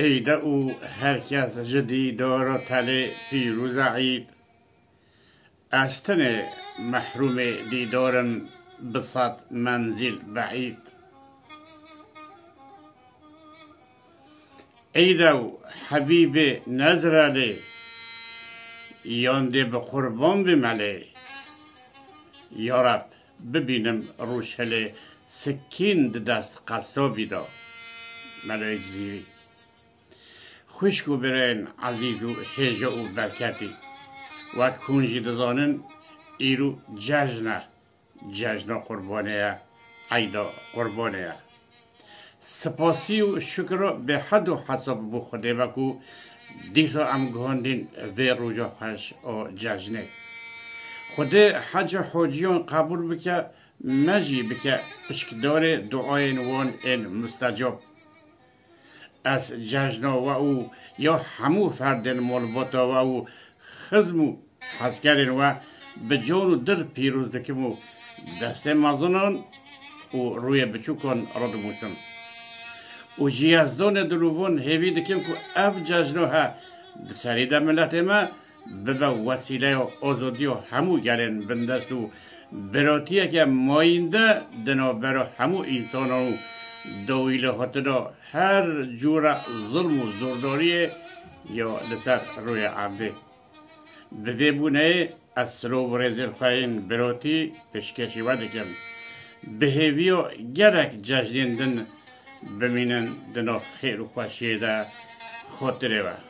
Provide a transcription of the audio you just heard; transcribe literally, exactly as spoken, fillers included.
Eyde û her kes ji dîdara telê pîroz e îd. Ez tenê mehrûmê dîdar im bi sed menzîl beîd. Eyde û hebîbê nezrelê, yan dê bi qurban bî melê. Ya Reb, bibînim roj hilê, sikîn di dest qesabî de. Melê Cizîrî. Xwişk û birên ezîz û hêja û berketî, wek hûn jî dizanin, îro cejn e, cejna qurbanê ye, eyda qurbanê ye. Spasî û şukira bêhed û hesab bo Xwedê be ku dîsa em guhandîn vê roja xweş û cejnê. Xwedê heca hociyan qebûl bike, me jî bike pişkdarê duayên wan ên mustecab. Ez cejna we û ya hemû ferdên malbata we û xizm û hezkerên we bi can û dil pîroz dikim û destê mezinan û rûyê biçûkan radimûsim. Û ji yezdanê dilovan hêvî dikim ku ev cejna he di serî de miletê me bibe wesîleya azadiya hemû gelên bindest û biratiyeke mayînde di navbera hemû însanan û dawî lê hatina her cûre zilm û zordariyê ya li ser rûyê erdê. Bi vê bûneyê ez silav û rêzên xwe yên biratî pêşkêşî we dikim. Bi hêviya gelek cejnên din bimînin di nav xêr û xweşiyê de. Xotirê we.